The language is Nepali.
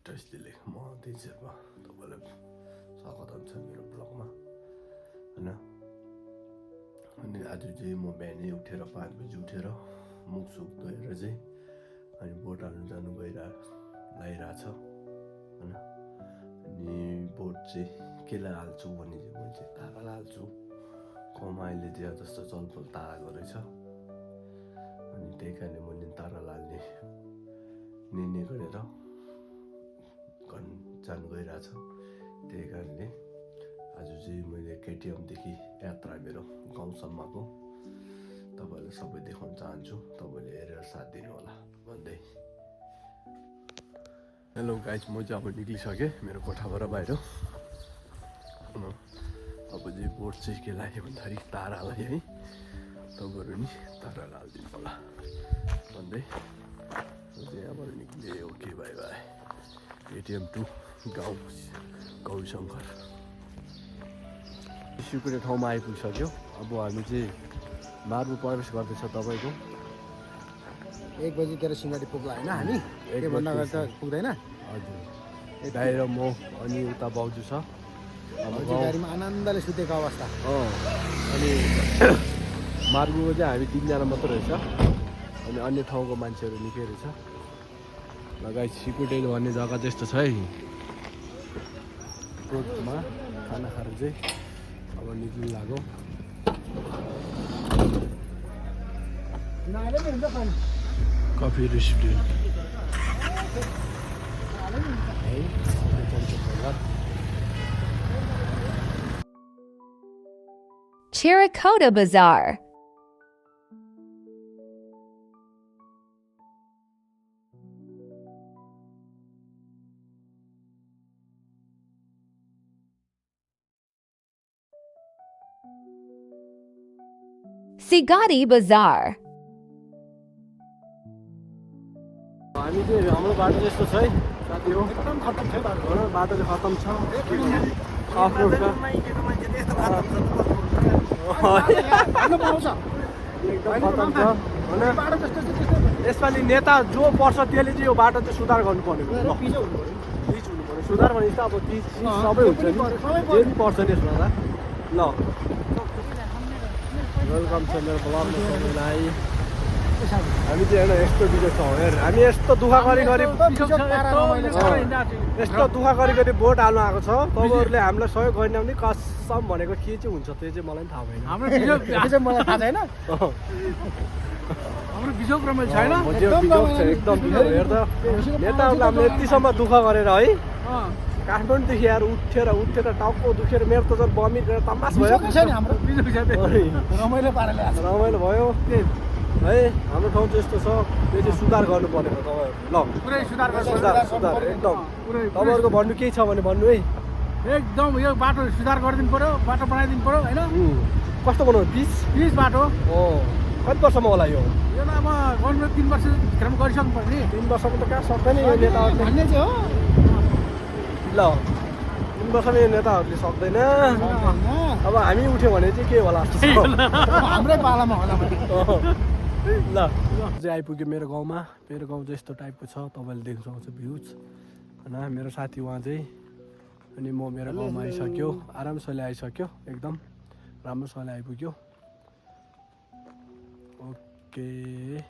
टेस्टीले म दिन्छु तपाईँलाई स्वागत हुन्छ मेरो ब्लगमा होइन। अनि आज चाहिँ म बिहानै उठेर 5 बजी उठेर मुख सुख धोएर चाहिँ अनि बोट हाल्नु जानु लागिरहेछ होइन। अनि बोट चाहिँ केलाई हाल्छु भने चाहिँ म चाहिँ तारालाई हाल्छु। गाउँमा अहिले चाहिँ जस्तो चलपल ताराको रहेछ अनि त्यही कारणले मैले तारालाई हाल्ने निर्णय गरेर जानु गइरहेछ। त्यही कारणले आज चाहिँ मैले केटिएमदेखि यात्रा मेरो गाउँसम्मको तपाईँलाई सबै देखाउन चाहन्छु, तपाईँले हेरेर साथ दिनु होला भन्दै। हेलो गाइज, म चाहिँ अब निक्लिसकेँ मेरो कोठाबाट बाहिर। अब चाहिँ बोट चाहिँ के लाग्यो भन्दाखेरि तारालाई है, तपाईँहरू नि तारालाई हालिदिनु होला भन्दै चाहिँ यहाँबाट निक्लिएँ। Okay, bye bye. KTM to Gaurishankar सिकुने ठाउँमा आइपुगिसक्यो। अब हामी चाहिँ मार्बु प्रवेश गर्दैछ। तपाईँको 1 बजीतिर सिँगडी पुग्ला होइन हामी? त्योभन्दा अगाडि त पुग्दैन। हजुर, बाहिर म अनि उता बाउजू छ। गाडीमा आनन्दले सुतेको अवस्था। अनि मार्बुको चाहिँ हामी 3 जना मात्र रहेछ अनि अन्य ठाउँको मान्छेहरू निकै रहेछ। लगाइ सिकुटेल भन्ने जग्गा त्यस्तो छ है। रोडमा खाना खाएर चाहिँ अब निक्लिनु लाग्यो। कफी रेस्टुरेन्ट है। Terracotta Bazaar. Sigati Bazaar. हामी चाहिँ हाम्रो बाटो त्यस्तो छ है साथी हो। एकदम खतम छ बाटो चाहिँ खतम छ। अफरोड छ एकदम खतम छ होइन। यसपालि नेता जो पर्छ त्यसले चाहिँ यो बाटो चाहिँ सुधार गर्नुपर्ने पिच हुनु पर्यो। सुधार भनेपछि त अब पिच सबै हुन्छ नि, जे पनि पर्छ नि यसमा त। ल, वेलकम छ मेरो ब्लगमा सबैलाई। हामी चाहिँ होइन यस्तो बिजो छ हेर, हामी यस्तो दुःख गरी भोट हाल्नु आएको छ। तपाईँहरूले हामीलाई सहयोग गर्ने भने कसम भनेको के चाहिँ हुन्छ त्यो चाहिँ मलाई पनि थाहा भएन। मलाई थाहा छैन। हाम्रो बिजोग रमाइलो छैन। एकदम हेर्दा नेताहरूलाई हामीले यतिसम्म दुःख गरेर है, काठमाडौँदेखि यार उठेर टाउको दुखेर मेरो त झन् बमी गरेर तमास भयो। रमाइलो पाराले रमाइलो भयो है। हाम्रो ठाउँ चाहिँ यस्तो छ, त्यो चाहिँ सुधार गर्नु पर्ने हो तपाईँहरू। ल, पुरै सुधार एकदम तपाईँहरूको भन्नु केही छ भने भन्नु है। एकदम यो बाटो सुधार गरिदिनु पर्यो, बाटो बनाइदिनु पर्यो होइन। कस्तो बनाउनु? पिच बाटो हो। कति वर्षमा होला यो? यो त अब गर्नु 3 वर्षभित्रमा गरिसक्नु पर्छ नि। 3 वर्षमा त कहाँ सक्दैन यो नेताहरूले भन्ने चाहिँ हो। ल, 3 वर्षमा यो नेताहरूले सक्दैन। अब हामी उठ्यो भने चाहिँ के होला जस्तो छ। हाम्रै पालामा होला भने। ल चाहिँ आइपुग्यो मेरो गाउँमा। मेरो गाउँ चाहिँ यस्तो टाइपको छ, तपाईँले देख्न सक्नुहुन्छ भ्युज होइन। मेरो साथी उहाँ चाहिँ अनि म मेरो गाउँमा आइसक्यो। आरामसँगले आइसक्यो, एकदम राम्रोसँगले आइपुग्यो। ओके।